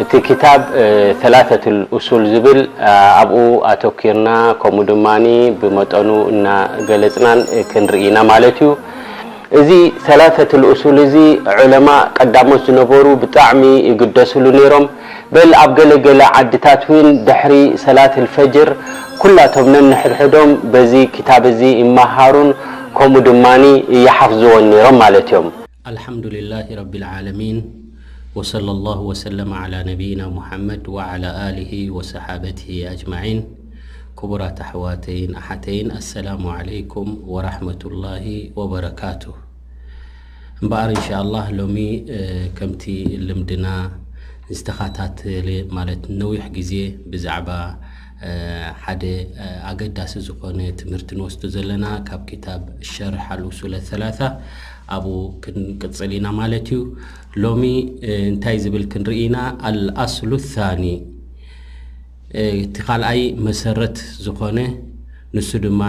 እቲ ክታብ ሰላሰቱል ኡሱል ዝብል ኣብኡ ኣተኪርና፣ ከምኡ ድማ ብመጠኑ እናገለፅናን ክንርኢ ኢና ማለት እዩ። እዚ ሰላሰቱል ኡሱል እዚ ዑለማ ቀዳሞት ዝነበሩ ብጣዕሚ ይግደስሉ ነይሮም። በል ኣብ ገለገለ ዓድታት እውን ድሕሪ ሰላት ልፈጅር ኩላቶም ነንሕድሕዶም በዚ ክታብ እዚ ይመሃሩን ከምኡ ድማ ይሓፍዝዎን ነይሮም ማለት እዮም። ኣልሓምዱሊላሂ ረቢል ዓለሚን፣ ወሰለላሁ ወሰለመ ዓላ ነቢይና ሙሓመድ ወዓላ ኣሊሂ ወሰሓበቲሂ ኣጅማዒን። ክቡራት ኣሕዋተይን ኣሓተይን፣ ኣሰላሙ ዓለይኩም ወራሕመቱላሂ ወበረካቱ። እምበኣር እንሻኣላህ ሎሚ ከምቲ ልምድና ዝተኸታተለ ማለት ነዊሕ ግዜ ብዛዕባ ሓደ ኣገዳሲ ዝኾነ ትምህርቲ ንወስዶ ዘለና ካብ ክታብ ሸርሕ ኣልኡሱል ሰላሳ ኣብኡ ክንቅፅል ኢና ማለት እዩ። ሎሚ እንታይ ዝብል ክንርኢ ኢና? ኣልኣስሉ ሳኒ፣ እቲ ካልኣይ መሰረት ዝኾነ ንሱ ድማ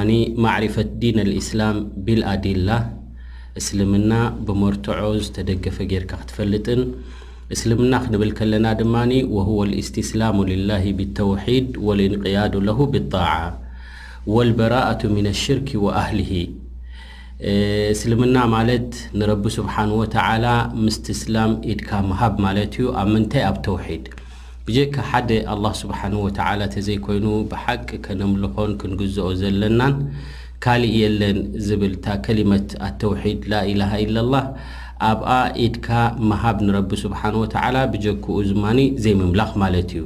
ማዕሪፈት ዲን ኣልእስላም ቢልኣዲላ፣ እስልምና ብመርትዖ ዝተደገፈ ጌርካ ክትፈልጥን እስልምና ክንብል ከለና ድማ ወሁወ ልእስትስላሙ ልላሂ ብተውሒድ ወልእንቅያዱ ለሁ ብጣዓ ወልበራኣቱ ሚነ ሽርኪ ወኣህሊሂ። እስልምና ማለት ንረቢ ስብሓን ወተዓላ ምስትስላም ኢድካ ምሃብ ማለት እዩ። ኣብ ምንታይ? ኣብ ተውሒድ። ብጀካ ሓደ ኣላህ ስብሓን ወተዓላ ተዘይኮይኑ ብሓቂ ከነምልኾን ክንግዝኦ ዘለናን ካሊእ የለን ዝብል እታ ከሊመት ኣተውሒድ ላኢላሃ ኢለላህ ኣብኣ ኢድካ ምሃብ ንረቢ ስብሓን ወተዓላ ብጀክኡ ዝማኒ ዘይምምላኽ ማለት እዩ።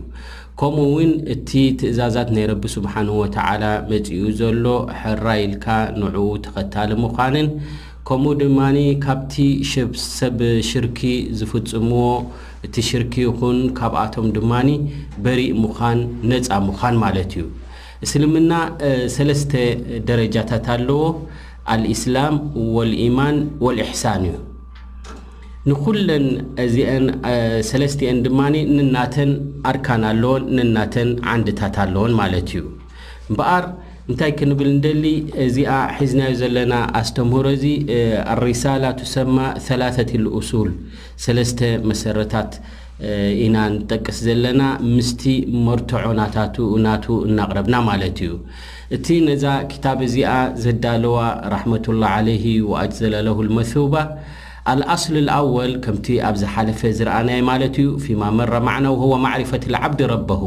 ከምኡ እውን እቲ ትእዛዛት ናይ ረቢ ስብሓን ወተዓላ መፂኡ ዘሎ ሕራይ ኢልካ ንዕኡ ተኸታሊ ምዃንን ከምኡ ድማ ካብቲ ሸብ- ሰብ ሽርኪ ዝፍፅምዎ እቲ ሽርኪ ይኹን ካብኣቶም ድማ በሪእ ምዃን ነፃ ምዃን ማለት እዩ። እስልምና ሰለስተ ደረጃታት ኣለዎ። ኣልኢስላም ወልኢማን ወልኢሕሳን እዩ። ንኩለን እዚአን ሰለስቲአን ድማ ንናተን ኣርካን ኣለዎን ንናተን ዓንድታት ኣለዎን ማለት እዩ። እምበኣር እንታይ ክንብል እንደሊ፣ እዚኣ ሒዝናዮ ዘለና ኣስተምህሮ እዚ ኣሪሳላ ትሰማ ሰላሰት ልኡሱል፣ ሰለስተ መሰረታት ኢና ንጠቅስ ዘለና ምስቲ መርትዖ ናታቱ ናቱ እናቕረብና ማለት እዩ። እቲ ነዛ ክታብ እዚኣ ዘዳለዋ ረሕመቱላ ዓለይሂ ወኣጅዘለ ለሁ ልመሱባ ኣልኣስል ልኣወል ከምቲ ኣብ ዝሓለፈ ዝረኣናዮ ማለት እዩ ፊማ መረ ማዕና ወህወ ማዕሪፈት ልዓብዲ ረበሁ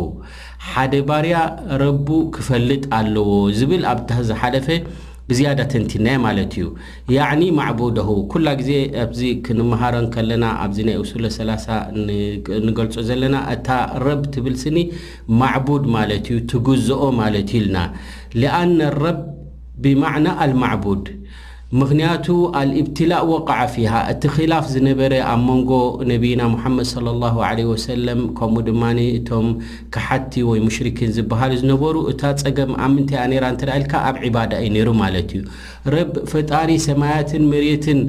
ሓደ ባርያ ረቡ ክፈልጥ ኣለዎ ዝብል ኣብታ ዝሓለፈ ብዝያዳ ተንቲናዮ ማለት እዩ። ያዕኒ ማዕቡደሁ ኩላ ግዜ ኣብዚ ክንመሃሮ እንከለና ኣብዚ ናይ ኡሱለ ሰላሳ ንገልጾ ዘለና እታ ረብ ትብል ስኒ ማዕቡድ ማለት እዩ፣ ትግዝኦ ማለት እዩ ኢልና። ሊኣነ ረብ ብማዕና ኣልማዕቡድ ምኽንያቱ ኣልእብትላእ ወቃዓ ፊሃ እቲ ኺላፍ ዝነበረ ኣብ መንጎ ነቢይና ሙሓመድ ሰለላሁ ዓለይሂ ወሰለም ከምኡ ድማ እቶም ከሓቲ ወይ ሙሽሪኪን ዝበሃሉ ዝነበሩ እታ ጸገም ኣብ ምንታይ እያ ነይራ እንተ ኢልካ ኣብ ዒባዳ እዩ ነይሩ ማለት እዩ። ረብ ፈጣሪ ሰማያትን መሬትን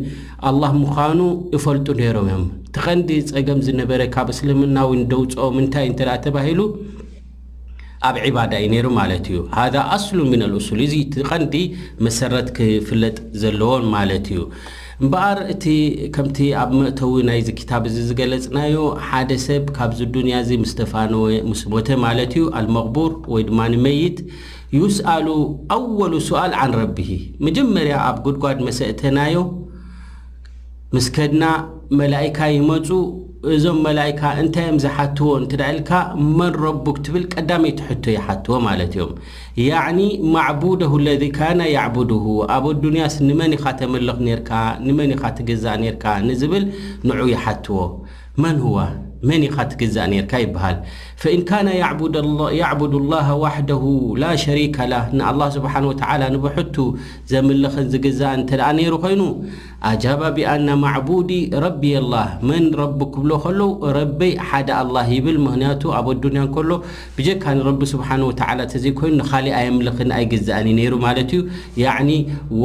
ኣላህ ምዃኑ ይፈልጡ ነይሮም እዮም። እቲ ቐንዲ ጸገም ዝነበረ ካብ እስልምና እውን ደውፅኦም እንታይ እንተ ተባሂሉ ኣብ ዒባዳ እዩ ነይሩ ማለት እዩ። ሃዛ ኣስሉ ምን ኣልኡሱል፣ እዚ እቲ ቐንዲ መሰረት ክፍለጥ ዘለዎን ማለት እዩ። እምበኣር እቲ ከምቲ ኣብ መእተዊ ናይዚ ክታብ እዚ ዝገለጽናዮ ሓደ ሰብ ካብዚ ዱንያ እዚ ምስ ተፋነወ ምስ ሞተ ማለት እዩ ኣልመቕቡር ወይ ድማ ንመይት ዩስኣሉ ኣወሉ ሱኣል ዓን ረቢሂ፣ መጀመርያ ኣብ ጉድጓድ መሰእተናዮ ምስ ከድና መላኢካ ይመፁ። እዞም መላኢካ እንታይ እዮም ዝሓትዎ እንተ ኢልካ መን ረቡክ ትብል ቀዳመይቲ ሕቶ ይሓትዎ ማለት እዮም። ያዕኒ ማዕቡደሁ ለዚ ካነ ያዕቡድሁ ኣብ ኣዱንያስ ንመን ኢኻ ተምልኽ ነርካ ንመን ኢኻ ትግዛእ ነርካ ንዝብል ንዑ ይሓትዎ። መን ሁዋ መን ኢኻ ትግዛእ ነርካ ይበሃል። ፈኢን ካነ ያዕቡድ ላህ ዋሕደሁ ላ ሸሪከ ላህ ንኣላህ ስብሓን ወተዓላ ንብሕቱ ዘምልኽን ዝግዛእን እንተ ደኣ ነይሩ ኮይኑ ኣጃባ ቢኣና ማዕቡዲ ረቢ ኣላህ መን ረቢ ክብሎ ከለዉ ረበይ ሓደ ኣላህ ይብል። ምኽንያቱ ኣብ ኣዱንያ እንከሎ ብጀካ ንረቢ ስብሓን ወተዓላ ተዘይኮይኑ ንኻሊእ ኣየምልኽን ኣይግዛእን እዩ ነይሩ ማለት እዩ። ያዕኒ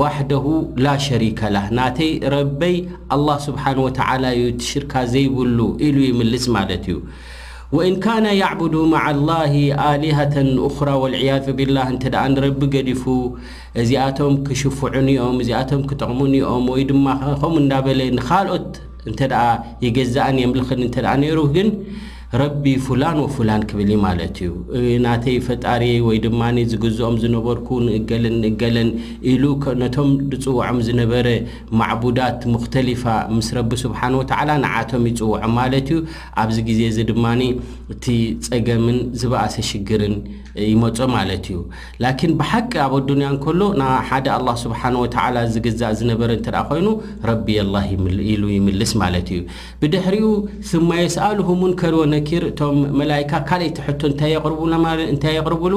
ዋሕደሁ ላ ሸሪከ ላህ ናተይ ረበይ ኣላህ ስብሓን ወተዓላ እዩ እቲ ሽርካ ዘይብሉ ኢሉ ይምልስ ማለት እዩ። وإن كان يعبد مع الله آلهة أخرى والعياذ بالله، እንተ ደኣ ንረቢ ገዲፉ እዚኣቶም ክሽፍዑኒ እዮም፣ እዚኣቶም ክጠቕሙኒ እዮም፣ ወይ ድማ ከምኡ እንዳበለ ንኻልኦት እንተ ደኣ ይገዛእን የምልኽን እንተ ደኣ ነይሩ ግን ረቢ ፉላን ወፉላን ክብል እዩ ማለት እዩ። ናተይ ፈጣሪ ወይ ድማ ዝግዝኦም ዝነበርኩ ንእገለን ንእገለን ኢሉ ከ-፣ ነቶም ዝጽውዖም ዝነበረ ማዕቡዳት ሙኽተሊፋ ምስ ረቢ ስብሓን ወተዓላ ንዓቶም ይጽውዖም ማለት እዩ። ኣብዚ ግዜ እዚ ድማ እቲ ጸገምን ዝበኣሰ ሽግርን ይመጾ ማለት እዩ። ላኪን ብሓቂ ኣብ ኣዱንያ እንከሎ ንሓደ ኣላህ ስብሓን ወተዓላ ዝግዛእ ዝነበረ እንተ ደኣ ኮይኑ ረቢ ኣላህ ይምል-፣ ኢሉ ይምልስ ማለት እዩ። ብድሕሪኡ ثم يسأله منكر ونكير፣ እቶም መላይካ ካልኣይቲ ሕቶ እንታይ የቕርቡና ማለ-፣ እንታይ የቕርቡሉ?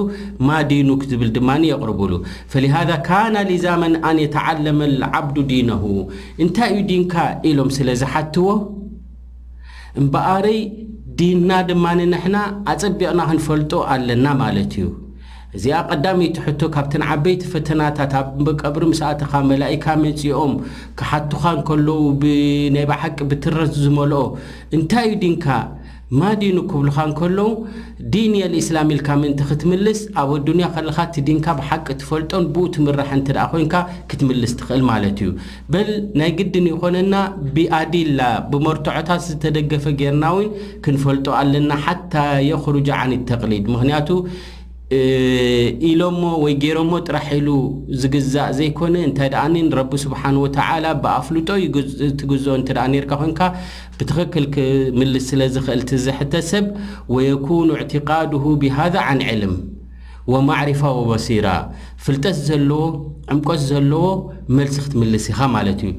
ما دينك ዝብል ድማ የቕርቡሉ። فلهذا كان لزاما أن يتعلم العبد دينه። እንታይ እዩ ዲንካ ኢሎም ስለ ዝሓትዎ እምበኣረይ ዲንና ድማ ንሕና ኣጸቢቕና ክንፈልጦ ኣለና ማለት እዩ። እዚኣ ቀዳመይቲ ሕቶ ካብተን ዓበይቲ ፈተናታት ኣብ ቀብሪ ምስ ኣተኻ መላኢካ መጺኦም ክሓቱኻ እንከለዉ ብናይ ብሓቂ ብትረት ዝመልኦ እንታይ እዩ ዲንካ ማዲኑ ክብሉኻ እንከለዉ ዲን የልእስላም ኢልካ ምእንቲ ክትምልስ ኣብ ኣዱንያ ከለኻ እቲ ዲንካ ብሓቂ ትፈልጦን ብኡ ትምራሕ እንተ ደኣ ኮይንካ ክትምልስ ትኽእል ማለት እዩ። በል ናይ ግድን ይኾነና ብኣዲላ ብመርትዖታት ዝተደገፈ ጌርና እውን ክንፈልጦ ኣለና ሓታ የኽሩጅ ዓን ተቅሊድ። ምኽንያቱ ኢሎሞ ወይ ገይሮሞ ጥራሕ ኢሉ ዝግዛእ ዘይኮነ እንታይ ደኣ ንረቢ ስብሓን ወተዓላ ብኣፍልጦ ትግዝኦ እንተ ደኣ ነርካ ኮንካ ብትኽክል ክምልስ ስለ ዝኽእል ትዝሕተ ሰብ ወየኩኑ እዕትቃድሁ ብሃذا ዓን ዕልም ወማዕሪፋ ወበሲራ ፍልጠት ዘለዎ ዕምቆት ዘለዎ መልሲ ክትምልስ ኢኻ ማለት እዩ።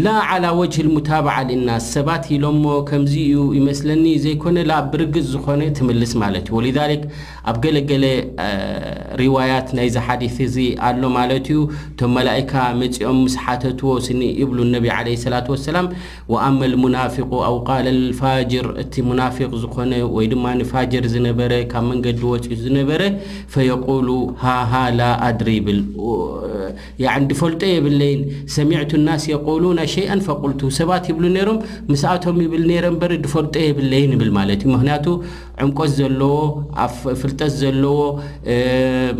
ላ ዓላ ወጅህ ልሙታባዓ ሊናስ ሰባት ኢሎሞ ከምዚ እዩ ይመስለኒ ዘይኮነ ላ ብርግጽ ዝኾነ ትምልስ ማለት እዩ። ወሊዛሊክ ኣብ ገለገለ ሪዋያት ናይዚ ሓዲስ እዚ ኣሎ ማለት እዩ። እቶም መላኢካ መጺኦም ምስ ሓተትዎ ስኒ ይብሉ ነቢ ዓለይሂ ሰላቱ ወሰላም ወኣመ ልሙናፊቁ ኣው ቃለ ልፋጅር፣ እቲ ሙናፊቅ ዝኾነ ወይ ድማ ንፋጅር ዝነበረ ካብ መንገዲ ወፂኡ ዝነበረ ፈየቁሉ ሃሃ ላ ኣድሪ ይብል። ያዕኒ ድፈልጦ የብለይን። ሰሚዕቱ ናስ የቁሉና ሸይኣን ፈቁልቱ፣ ሰባት ይብሉ ነይሮም ምስኣቶም ይብል ነይረ እምበር ድፈልጦ የብለይን ይብል ማለት እዩ። ምክንያቱ ዕምቆት ዘለዎ ኣብ ፍልጠት ዘለዎ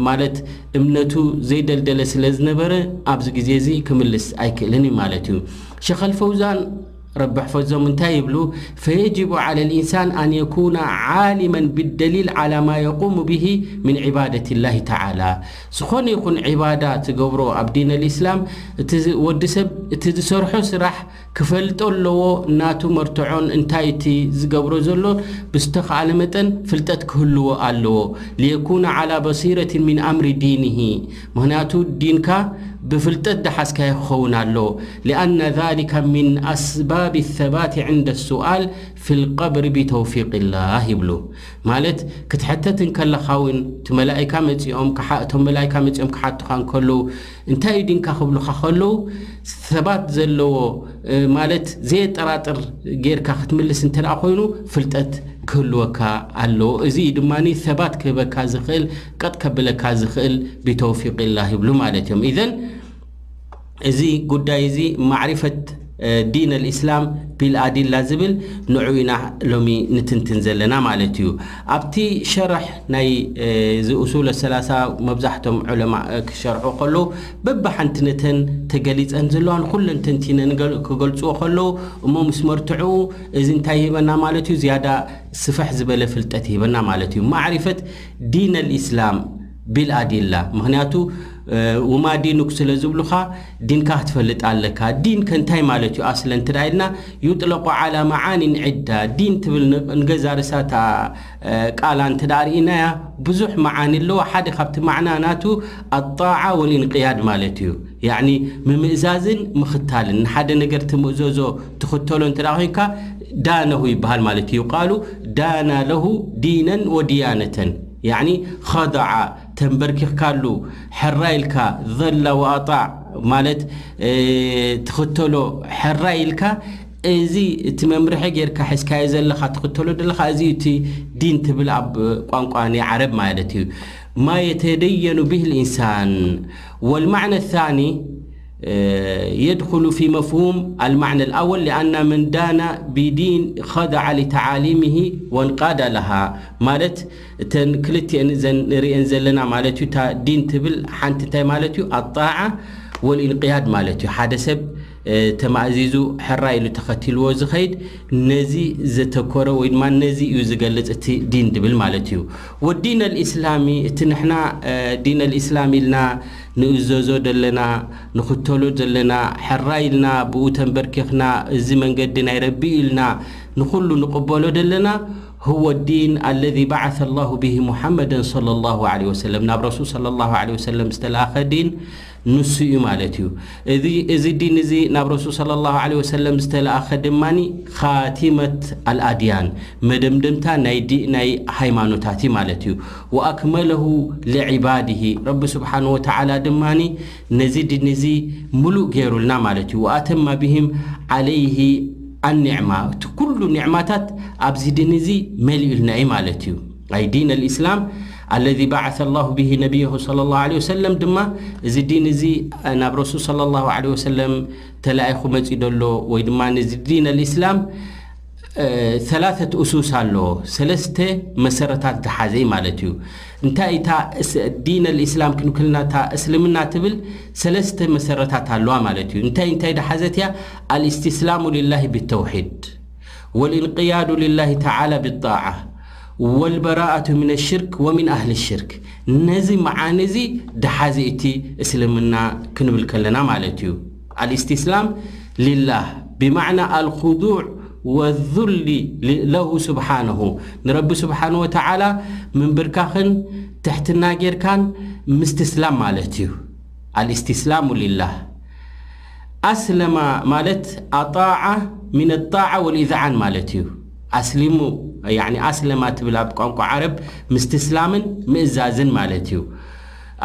ማለት እምነቱ ዘይደልደለ ስለ ዝነበረ ኣብዚ ግዜ እዚ ክምልስ ኣይክእልን እዩ ማለት እዩ። ሸኸል ፈውዛን ረቢ ሕፈዞም እንታይ ይብሉ? ፈየጅቡ ዓለ ልኢንሳን ኣን የኩነ ዓሊመን ብደሊል ዓላ ማ የቁሙ ብሂ ምን ዒባደት ላሂ ተዓላ። ዝኾነ ይኹን ዒባዳ ትገብሮ ኣብ ዲን ልእስላም እቲ ወዲ ሰብ እቲ ዝሰርሖ ስራሕ ክፈልጦ ኣለዎ። ናቱ መርትዖን እንታይ እቲ ዝገብሮ ዘሎ ብዝተኻእለ መጠን ፍልጠት ክህልዎ ኣለዎ። ሊየኩነ ዓላ በሲረትን ሚን ኣምሪ ዲንሂ። ምኽንያቱ ዲንካ ብፍልጠት ደሓዝካዮ ክኸውን ኣለዎ። ሊኣነ ዛሊከ ሚን ኣስባብ ሰባት ዕንደ ሱኣል ፊ ልቀብሪ ቢተውፊቅ ላህ ይብሉ። ማለት ክትሕተት እንከለኻ እውን እቲ መላኢካ መፂኦም ክሓ-፣ እቶም መላኢካ መፂኦም ክሓቱኻ እንከለዉ እንታይ እዩ ዲንካ ክብሉኻ ከለዉ ሰባት ዘለዎ ማለት ዘየጠራጥር ጌርካ ክትምልስ እንተ ደኣ ኮይኑ ፍልጠት ክህልወካ ኣለዎ። እዚ ድማ ሰባት ክህበካ ዝኽእል ቀጥ ከብለካ ዝኽእል ቢተውፊቅ ላህ ይብሉ ማለት እዮም። ኢዘን እዚ ጉዳይ እዚ ማዕሪፈት ዲን ኣልእስላም ቢልኣዲላ ዝብል ንዑ ኢና ሎሚ ንትንትን ዘለና ማለት እዩ። ኣብቲ ሸርሕ ናይ እዚ ኡሱል ሰላሳ መብዛሕቶም ዑለማ ክሸርሑ ከለዉ በብሓንቲ ነተን ተገሊጸን ዘለዋ ንኹለን ተንቲነ ክገልጽዎ ከለዉ እሞ ምስ መርትዕኡ እዚ እንታይ ይህበና ማለት እዩ? ዝያዳ ስፍሕ ዝበለ ፍልጠት ይህበና ማለት እዩ። ማዕሪፈት ዲን ኣልእስላም ቢልኣዲላ። ምኽንያቱ ወማ ዲኑክ ስለ ዝብሉኻ ዲንካ ክትፈልጥ ኣለካ። ዲን ከ እንታይ ማለት እዩ? ኣስለ እንተ ደኣ ኢልና ዩጥለቁ ዓላ መዓኒን ዕዳ። ዲን ትብል ንገዛ ርእሳታ ቃላ እንተ ደኣ ርኢናያ ብዙሕ መዓኒ ኣለዋ። ሓደ ካብቲ ማዕና ናቱ ኣጣዓ ወልእንቅያድ ማለት እዩ። ያዕኒ ምምእዛዝን ምኽታልን። ንሓደ ነገር ትምእዘዞ ትኽተሎ እንተ ደኣ ኮይንካ ዳነሁ ይበሃል ማለት እዩ። ቃሉ ዳና ለሁ ዲነን ወድያነተን። ያዕኒ ኸደዓ ተንበርኪኽካሉ ሕራ ኢልካ ዘላ ወኣጣዕ ማለት ትኽተሎ ሕራ ኢልካ እዚ እቲ መምርሒ ጌርካ ሒዝካዮ ዘለኻ ትኽተሎ ዘለኻ እዚ እቲ ዲን ትብል ኣብ ቋንቋ ናይ ዓረብ ማለት እዩ። ማ የተደየኑ ብህ ልኢንሳን ወልማዕነ ታኒ የድኹሉ ፊ መፍሁም ኣልማዕነ ኣልኣወል ሊኣና መን ዳና ቢዲን ኸደዓ ሊተዓሊሚሂ ወንቃዳ ለሃ። ማለት እተን ክልቲኤን እዘን ንርእየን ዘለና ማለት እዩ። እታ ዲን ትብል ሓንቲ እንታይ ማለት እዩ? ኣጣዓ ወልኢንቅያድ ማለት እዩ። ሓደ ሰብ ተማእዚዙ ሕራ ኢሉ ተኸቲልዎ ዝኸይድ ነዚ ዘተኮረ ወይ ድማ ነዚ እዩ ዝገልጽ እቲ ዲን ድብል ማለት እዩ። ወዲን ኣልኢስላሚ እቲ ንሕና ዲን ኣልኢስላም ኢልና ንእዘዞ ደለና፣ ንኽተሎ ዘለና፣ ሕራይ ኢልና ብኡ ተንበርኪኽና፣ እዚ መንገዲ ናይ ረቢ ኢልና ንኹሉ ንቕበሎ ደለና፣ هو الدين الذي بعث الله به محمدا صلى الله عليه وسلم። ናብ ረሱል صلى الله عليه وسلم ዝተላእኸ ዲን ንሱ እዩ ማለት እዩ። እዚ፣ እዚ ዲን እዚ ናብ ረሱል صلى الله عليه وسلم ዝተላእኸ ድማኒ ኻቲመት ኣልኣድያን፣ መደምደምታ ናይ ዲ-፣ ናይ ሃይማኖታት እዩ ማለት እዩ። ወኣክመለሁ ሊዕባድሂ፣ ረቢ ስብሓን ወተዓላ ድማኒ ነዚ ዲን እዚ ምሉእ ገይሩልና ማለት እዩ። ወኣተማ ብሂም ዓለይሂ ኣኒዕማ፣ እቲ ኩሉ ኒዕማታት ኣብዚ ዲን እዚ መሊኡልና እዩ ማለት እዩ። ኣይ ዲን ኣልኢስላም ኣለዚ በዓሰ ላሁ ብሂ ነቢይሁ ሰለላሁ ዐለይሂ ወሰለም ድማ እዚ ዲን እዚ ናብ ረሱል ሰለላሁ ዐለይሂ ወሰለም ተላኢኹ መፂኡ ደሎ ወይ ድማ ነዚ ዲን ኣልኢስላም ሰላሰት ኡሱስ ኣለዎ፣ ሰለስተ መሰረታት ዝሓዘ እዩ ማለት እዩ። እንታይ እታ እስ-፣ ዲን ኣልኢስላም ክንክልና እታ እስልምና ትብል ሰለስተ መሰረታት ኣለዋ ማለት እዩ። እንታይ እንታይ ዝሓዘት እያ? ኣልእስትስላሙ ሊላሂ ብተውሒድ ወልእንቅያዱ ሊላሂ ተዓላ ብጣዓ ወልበራኣቱ ምን ሽርክ ወምን ኣህሊ ሽርክ። ነዚ መዓኒ እዚ ድሓዚ እቲ እስልምና ክንብል ከለና ማለት እዩ። ኣልእስትስላም ሊላህ ብማዕና ኣልኹዱዕ ወዙሊ ሊ-፣ ለሁ ስብሓነሁ፣ ንረቢ ስብሓን ወተዓላ ምንብርካኽን ትሕትና ጌርካን ምስትስላም ማለት እዩ። ኣልእስትስላሙ ሊላህ። ኣስለማ ማለት ኣጣዓ ሚን ጣዓ ወልኢዝዓን ማለት እዩ። ኣስሊሙ፣ ያዕኒ ኣስለማ ትብል ኣብ ቋንቋ ዓረብ ምስትስላምን ምእዛዝን ማለት እዩ።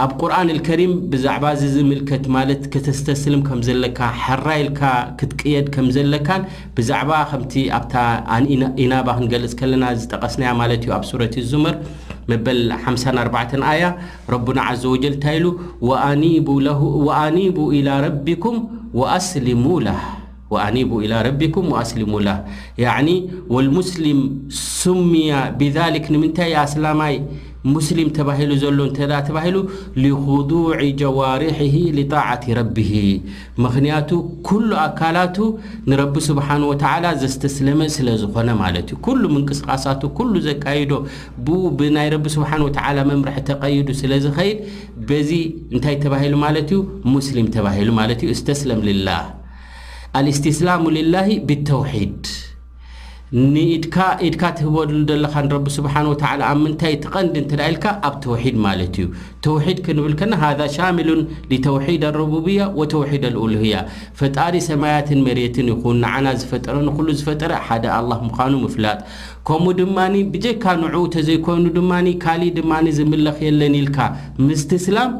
ኣብ ቁርኣን ኣልከሪም ብዛዕባ እዚ ዝምልከት ማለት ከተስተስልም ከም ዘለካ፣ ሕራይ ኢልካ ክትቅየድ ከም ዘለካን ብዛዕባ ከምቲ ኣብታ ኣን-፣ ኢና-፣ ኢናባ ክንገልጽ ከለና ዝጠቐስናያ ማለት እዩ ኣብ ሱረት ዙመር መበል ሓምሳን ኣርባዕተን ኣያ ረቡና ዓዘ ወጀል እንታይ ኢሉ? ወኣኒቡ ለሁ፣ ወኣኒቡ ኢላ ረቢኩም ወኣስሊሙ ላህ። ወኣኒቡ ኢላ ረቢኩም ወኣስሊሙ ላህ። ያዕኒ ወልሙስሊም ሱምያ ቢዛሊክ። ንምንታይ ኣስላማይ ሙስሊም ተባሂሉ ዘሎ እንተ ደኣ ተባሂሉ? ሊኹዱዒ ጀዋሪሒሂ ሊጣዓቲ ረቢሂ። ምኽንያቱ ኩሉ ኣካላቱ ንረቢ ስብሓን ወተዓላ ዘስተስለመ ስለ ዝኾነ ማለት እዩ። ኩሉ ምንቅስቃሳቱ፣ ኩሉ ዘካይዶ ብኡ ብናይ ረቢ ስብሓን ወተዓላ መምርሒ ተቐይዱ ስለ ዝኸይድ፣ በዚ እንታይ ተባሂሉ ማለት እዩ? ሙስሊም ተባሂሉ ማለት እዩ። እስተስለም ልላህ። ኣልእስትስላሙ ልላሂ ብተውሒድ። ንኢድካ፣ ኢድካ ትህበሉ ዘለኻ ንረቢ ስብሓን ወተዓላ ኣብ ምንታይ ትቐንዲ እንተ ደኣ ኢልካ፣ ኣብ ተውሒድ ማለት እዩ። ተውሒድ ክንብል ከና ሃዛ ሻሚሉን ሊተውሒድ ኣሩቡብያ ወተውሒድ ኣልኡሉህያ። ፈጣሪ ሰማያትን መሬትን ይኹን ንዓና ዝፈጠረ ንኹሉ ዝፈጠረ ሓደ ኣላህ ምዃኑ ምፍላጥ፣ ከምኡ ድማኒ ብጀካ ንዕኡ ተዘይኮይኑ ድማኒ ካሊእ ድማኒ ዝምለኽ የለን ኢልካ ምስትስላም፣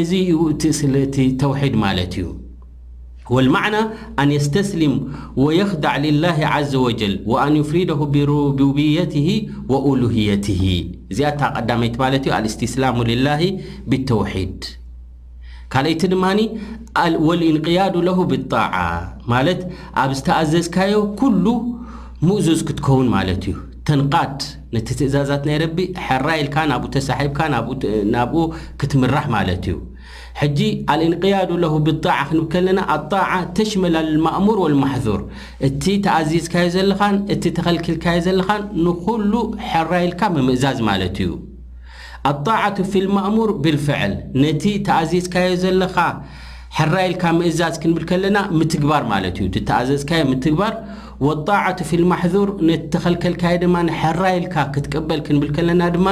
እዚ እዩ እቲ ስለ እቲ ተውሒድ ማለት እዩ። ወልማዕና ኣን የስተስሊም ወየኽዳዕ ሊላሂ ዓዘ ወጀል ወኣን ዩፍሪደሁ ብሩቡብየትሂ ወኡሉህየትሂ። እዚኣ እታ ቀዳመይቲ ማለት እዩ፣ ኣልእስትስላሙ ሊላሂ ብተውሒድ። ካልኣይቲ ድማኒ ኣል-፣ ወልኢንቅያዱ ለሁ ብጣዓ፣ ማለት ኣብ ዝተኣዘዝካዮ ኩሉ ምእዙዝ ክትከውን ማለት እዩ። ተንቃድ፣ ነቲ ትእዛዛት ናይ ረቢ ሕራይ ኢልካ ናብኡ ተሳሒብካ ናብኡ ት-፣ ናብኡ ክትምራሕ ማለት እዩ። ሕጂ ኣልእንቅያዱ ለሁ ብጣዓ ክንብል ከለና ኣጣዓ ተሽመል ኣልማእሙር ወልማሕዙር፣ እቲ ተኣዚዝካዮ ዘለኻን እቲ ተኸልኪልካዮ ዘለኻን ንኹሉ ሕራይ ኢልካ ምምእዛዝ ማለት እዩ። ኣጣዓቱ ፊል ማእሙር ቢልፍዕል፣ ነቲ ተኣዚዝካዮ ዘለኻ ሕራይ ኢልካ ምእዛዝ ክንብል ከለና ምትግባር ማለት እዩ። እቲ ተኣዘዝካዮ ምትግባር። ወጣዓቱ ፊል ማሕዙር፣ ነቲ ተኸልከልካዮ ድማ ሕራይ ኢልካ ክትቅበል ክንብል ከለና ድማ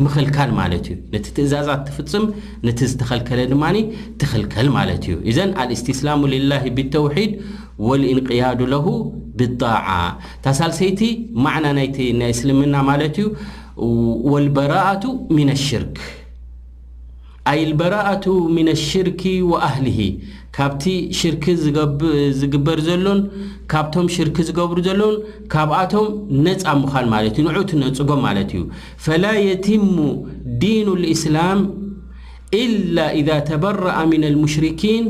ምኽልካል ማለት እዩ። ነቲ ትእዛዛት ትፍጽም፣ ነቲ ዝተኸልከለ ድማ ትኽልከል ማለት እዩ። ኢዘን ኣልእስትስላሙ ሊላሂ ብተውሒድ ወልኢንቅያዱ ለሁ ብጣዓ። እታ ሳልሰይቲ ማዕና ናይቲ ናይ እስልምና ማለት እዩ። ወልበራኣቱ ሚነ ሽርክ። ኣይ ልበራኣቱ ሚነ ሽርኪ ወኣህሊሂ። ካብቲ ሽርኪ ዝገብ-፣ ዝግበር ዘሎን ካብቶም ሽርኪ ዝገብሩ ዘሎን ካብኣቶም ነፃ ምዃን ማለት እዩ። ንዑ ትነፅጎም ማለት እዩ። ፈላ የቲሙ ዲኑ ልእስላም ኢላ ኢዛ ተበረአ ሚነ ልሙሽሪኪን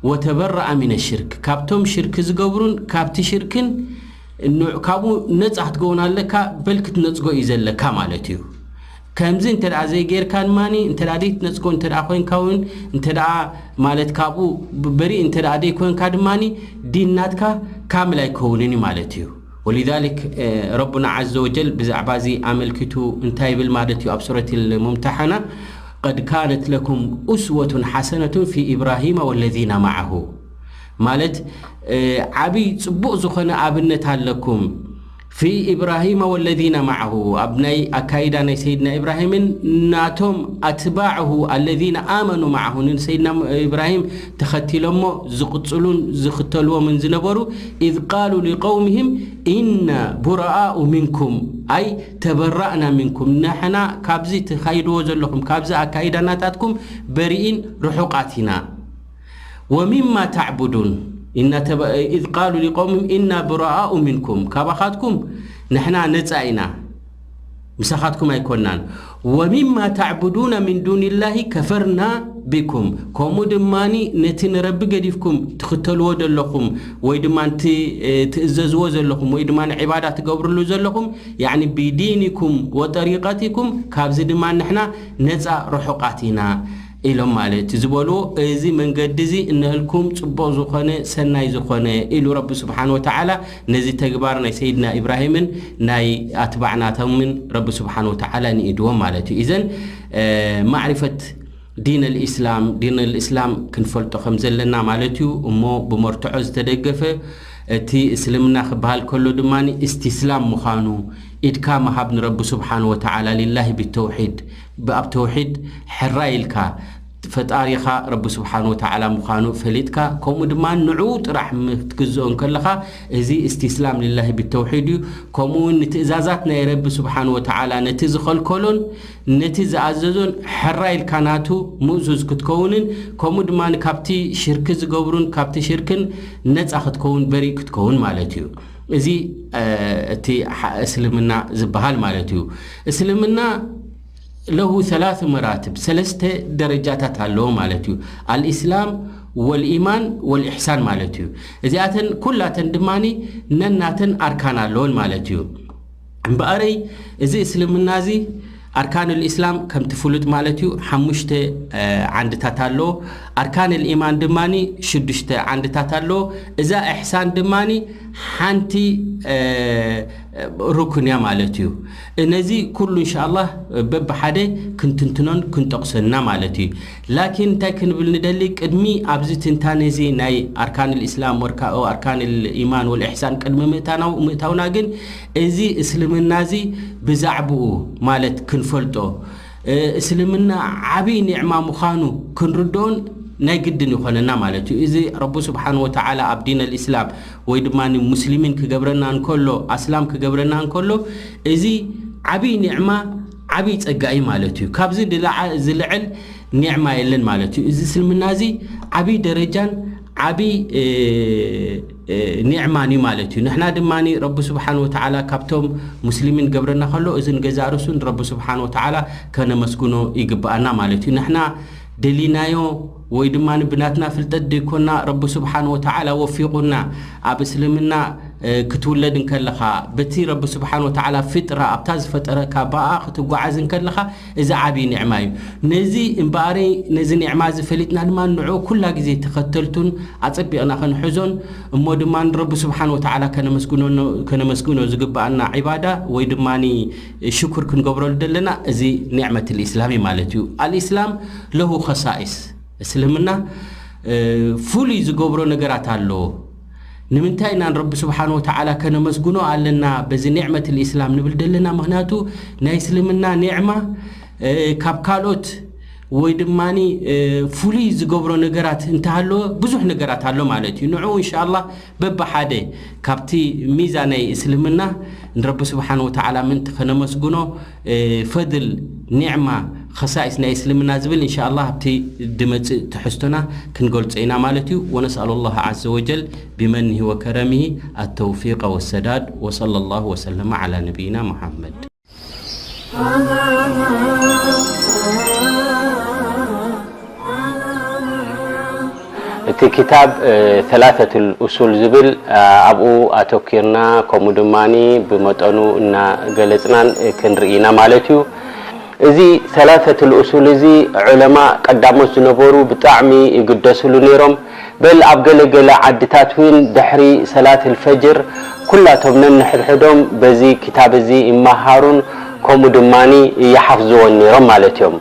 ወተበረኣ ሚነ ሽርክ፣ ካብቶም ሽርክ ዝገብሩን ካብቲ ሽርክን ን-፣ ካብኡ ነጻ ክትከውን ኣለካ፣ በል ክትነጽጎ እዩ ዘለካ ማለት እዩ። ከምዚ እንተ ደኣ ዘይጌርካ ድማኒ፣ እንተ ደኣ ዘይትነጽጎ እንተ ደኣ ኮይንካ እውን፣ እንተ ደኣ ማለት ካብኡ ብ-፣ በሪእ እንተ ደኣ ዘይኮንካ ድማኒ፣ ዲን ናትካ ካምል ኣይከውንን እዩ ማለት እዩ። ወሊዛሊክ፣ እ፣ ረቡና ዓዘ ወጀል ብዛዕባ እዚ ኣመልኪቱ እንታይ ይብል ማለት እዩ ኣብ ሱረት ልሙምተሓና? "ቀድ ካነት ለኩም ኡስወቱን ሓሰነቱን ፊ ኢብራሂመ ወለዚነ መዓሁ" ማለት፣ እ፣ ዓብይ ጽቡቕ ዝኾነ ኣብነት ኣለኩም። ፊ ኢብራሂመ ወለዚነ መዓሁ፣ ኣብ ናይ ኣካይዳ ናይ ሰይድና ኢብራሂምን ናቶም ኣትባዕሁ ኣለዚነ ኣመኑ መዓሁ፣ ንሰይድና ኢብራሂም ተኸቲሎሞ ዝቕጽሉን ዝኽተልዎምን ዝነበሩ፣ ኢዝ ቃሉ ሊቀውሚሂም ኢና ቡረኣኡ ሚንኩም፣ ኣይ ተበራእና ሚንኩም፣ ንሕና ካብዚ ትኻይድዎ ዘለኹም፣ ካብዚ ኣካይዳ ናታትኩም በሪኢን ርሑቓት ኢና። ወሚማ ተዕቡዱን፣ ኢና ተበ-፣ ኢዝ ቃሉ ሊቀውሚሂም ኢና ቡረኣኡ ሚንኩም፣ ካባኻትኩም ንሕና ነጻ ኢና፣ ምሳኻትኩም ኣይኮናን። ወሚማ ተዕቡዱነ ሚን ዱኒላሂ ከፈርና ቢኩም፣ ከምኡ ድማኒ ነቲ ንረቢ ገዲፍኩም ትኽተልዎ ዘለኹም፣ ወይ ድማ ነቲ፣ እ፣ ትእዘዝዎ ዘለኹም፣ ወይ ድማ ንዒባዳ ትገብርሉ ዘለኹም፣ ያዕኒ ቢዲኒኩም ወጠሪቀቲኩም፣ ካብዚ ድማ ንሕና ነጻ ርሑቃት ኢና ኢሎም ማለት እዩ ዝበልዎ። እዚ መንገዲ እዚ እነህልኩም ጽቡቕ ዝኾነ፣ ሰናይ ዝኾነ ኢሉ ረቢ ስብሓን ወተዓላ ነዚ ተግባር ናይ ሰይድና ኢብራሂምን ናይ ኣትባዕናቶምን ረቢ ስብሓን ወተዓላ ንኢድዎም ማለት እዩ። ኢዘን፣ እ፣ ማዕሪፈት ዲን ኣልኢስላም፣ ዲን ኣልኢስላም ክንፈልጦ ከም ዘለና ማለት እዩ። እሞ ብመርትዖ ዝተደገፈ፣ እቲ እስልምና ክበሃል ከሎ ድማ ኢስቲስላም ምዃኑ፣ ኢድካ ምሃብ ንረቢ ስብሓን ወተዓላ ሊላሂ ብተውሒድ፣ ብ-፣ ኣብ ተውሒድ ሕራይ ኢልካ ፈጣሪኻ ረቢ ስብሓን ወተዓላ ምዃኑ ፈሊጥካ፣ ከምኡ ድማ ንዕኡ ጥራሕ ም-፣ ክትግዝኦ እንከለኻ፣ እዚ ኢስቲስላም ሊላሂ ብተውሒድ እዩ። ከምኡ እውን ንትእዛዛት ናይ ረቢ ስብሓን ወተዓላ፣ ነቲ ዝኸልከሎን ነቲ ዝኣዘዞን ሕራይ ኢልካ ናቱ ምእዙዝ ክትከውንን፣ ከምኡ ድማ ካብቲ ሽርኪ ዝገብሩን ካብቲ ሽርክን ነጻ ክትከውን፣ በሪእ ክትከውን ማለት እዩ። እዚ፣ እ፣ እቲ ሓ-፣ እስልምና ዝበሃል ማለት እዩ። እስልምና ለሁ ሰላሱ መራትብ፣ ሰለስተ ደረጃታት ኣለዎ ማለት እዩ። ኣልኢስላም ወልኢማን ወልኢሕሳን ማለት እዩ። እዚኣተን ኩላተን ድማኒ ነናተን ኣርካን ኣለወን ማለት እዩ። እምበኣረይ እዚ እስልምና እዚ ኣርካን ልኢስላም ከምቲ ፍሉጥ ማለት እዩ፣ ሓሙሽተ፣ እ፣ ዓንድታት ኣለዎ። ኣርካን ልኢማን ድማኒ ሽዱሽተ ዓንድታት ኣለዎ። እዛ ኢሕሳን ድማኒ ሓንቲ፣ እ፣ ሩክን እያ ማለት እዩ። ነዚ ኩሉ እንሻኣላህ በብሓደ ክንትንትኖን ክንጠቕሶን ኢና ማለት እዩ። ላኪን እንታይ ክንብል ንደሊ፣ ቅድሚ ኣብዚ ትንታነ እዚ ናይ ኣርካን ልኢስላም ወርካ-፣ ኣርካን ልኢማን ወልኢሕሳን ቅድሚ ምእታናው-፣ ምእታውና ግን፣ እዚ እስልምና እዚ ብዛዕብኡ ማለት ክንፈልጦ፣ እ፣ እስልምና ዓብዪ ኒዕማ ምዃኑ ክንርድኦን ናይ ግድን ይኾነና ማለት እዩ። እዚ ረቢ ስብሓን ወተዓላ ኣብ ዲን ኣልኢስላም ወይ ድማ ሙስሊሚን ክገብረና እንከሎ፣ ኣስላም ክገብረና እንከሎ፣ እዚ ዓብዪ ኒዕማ፣ ዓብዪ ጸጋ እዩ ማለት እዩ። ካብዚ ድለዓ-፣ ዝልዕል ኒዕማ የለን ማለት እዩ። እዚ እስልምና እዚ ዓብዪ ደረጃን ዓብዪ፣ እ፣ እ፣ ኒዕማን እዩ ማለት እዩ። ንሕና ድማ ረቢ ስብሓን ወተዓላ ካብቶም ሙስሊሚን ገብረና ከሎ፣ እዚ ንገዛእ ርእሱ ንረቢ ስብሓን ወተዓላ ከነመስግኖ ይግብኣና ማለት እዩ። ንሕና ደሊናዮ ወይ ድማ ብናትና ፍልጠት ዘይኮና፣ ረቢ ስብሓን ወተዓላ ወፊቑና ኣብ እስልምና፣ እ፣ ክትውለድ እንከለኻ፣ በቲ ረቢ ስብሓን ወተዓላ ፍጥራ ኣብታ ዝፈጠረካ ብኣ ክትጓዓዝ እንከለኻ፣ እዚ ዓብዪ ኒዕማ እዩ። ነዚ እምበኣረይ፣ ነዚ ኒዕማ እዚ ፈሊጥና ድማ ንዕኡ ኩላ ግዜ ተኸተልቱን ኣጸቢቕና ክንሕዞን፣ እሞ ድማ ንረቢ ስብሓን ወተዓላ ከነመስግኖ፣ ከነመስግኖ ዝግብኣና ዒባዳ ወይ ድማ ሽኩር ክንገብረሉ ዘለና እዚ ኒዕመት ልኢስላም እዩ ማለት እዩ። ኣልኢስላም ለሁ ኸሳኢስ፣ እስልምና፣ እ፣ ፍሉይ ዝገብሮ ነገራት ኣለዎ። ንምንታይ ኢና ንረቢ ስብሓን ወተዓላ ከነመስግኖ ኣለና በዚ ኒዕመት ልኢስላም ንብል ዘለና? ምኽንያቱ ናይ እስልምና ኒዕማ፣ እ፣ ካብ ካልኦት ወይ ድማኒ፣ እ፣ ፍሉይ ዝገብሮ ነገራት እንተሃለወ፣ ብዙሕ ነገራት ኣሎ ማለት እዩ። ንዕኡ እንሻኣላህ በብሓደ ካብቲ ሚዛ ናይ እስልምና ንረቢ ስብሓን ወተዓላ ምእንቲ ከነመስግኖ፣ እ፣ ፈድል፣ ኒዕማ፣ ኸሳኢስ ናይ እስልምና ዝብል እንሻኣላህ ኣብቲ ድመጽእ ትሕዝቶና ክንገልጾ ኢና ማለት እዩ። ወነስኣሉ ላህ ዓዘ ወጀል ቢመኒሂ ወከረሚሂ ኣተውፊቀ ወሰዳድ። ወሰለ ላሁ ወሰለመ ዓላ ነቢይና ሙሓመድ። እቲ ክታብ ሰላሰቱል ኡሱል ዝብል ኣብኡ ኣተኪርና ከምኡ ድማ ብመጠኑ እናገለፅናን ክንርኢ ኢና ማለት እዩ። እዚ ሰላሰቱል ኡሱል እዚ ዑለማ ቀዳሞት ዝነበሩ ብጣዕሚ ይግደስሉ ነይሮም። በል ኣብ ገለገለ ዓድታት እውን ድሕሪ ሰላት ልፈጅር ኩላቶም ነንሕድሕዶም በዚ ክታብ እዚ ይመሃሩን ከምኡ ድማ ይሓፍዝዎን ነይሮም ማለት እዮም።